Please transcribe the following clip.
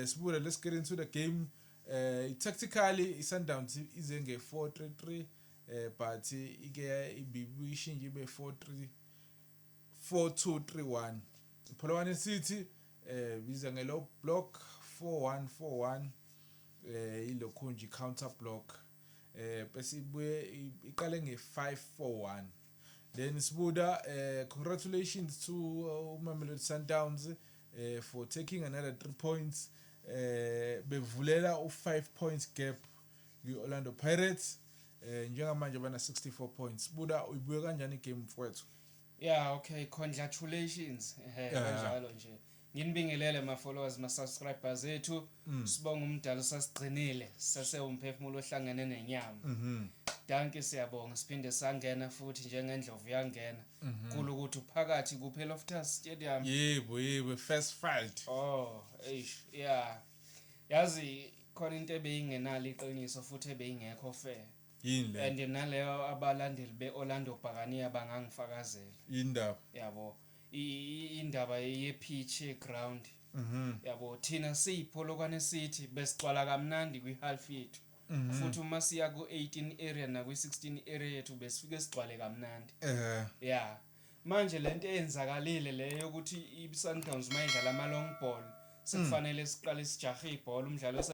Sibuya, let's get into the game. Tactically iSundowns ize nge 4-3-3, but ike ibishintshe ibe 4-3 4-2-3-1. Polokwane City biza nge low block 4-1-4-1, ilokhu nje counter block, bese ibuye iqale nge 5-4-1. Then sibuda, congratulations to uMamelodi Sundowns for taking another 3 points, bevulela u5 points gap kwi-Orlando Pirates. Njengamanje bana 64 points. Buda, uyibuye kanjani igame, mfowethu? Yeah, okay, congratulations. Kanjalo nje. Nginibingelele ma followers, ma subscribers ethu. Sibonga umdalo sasigcinile, sase umphefumulo ohlangene nenyama. Dankie, siyabonga, siphinde sangena futhi njengendlovu yangena. Kulu ukuthi uphakathi kuphe Loftus Stadium. Yebo, first fight. Oh, eish, yeah. Yazi khona into ebeyingenalo iqiniso futhi ebeyingekho fair. Yini le? And naleyo abalandeli beOrlando Buccaneers bangangifakazela. Indaba. Yabo, indaba ye-pitch, ye-ground. Yabo, thina siyiPolokwane City besigcwala kamnandi kwi-half yethu. Futhi uma siya ku-18 area nakwi-16 area yethu besifike sigcwale kamnandi. Yeah, manje lento eyenzakalile le yokuthi i-Sundowns mayidlala ama-long ball sekufanele siqale sijahe ibhola umdlalo.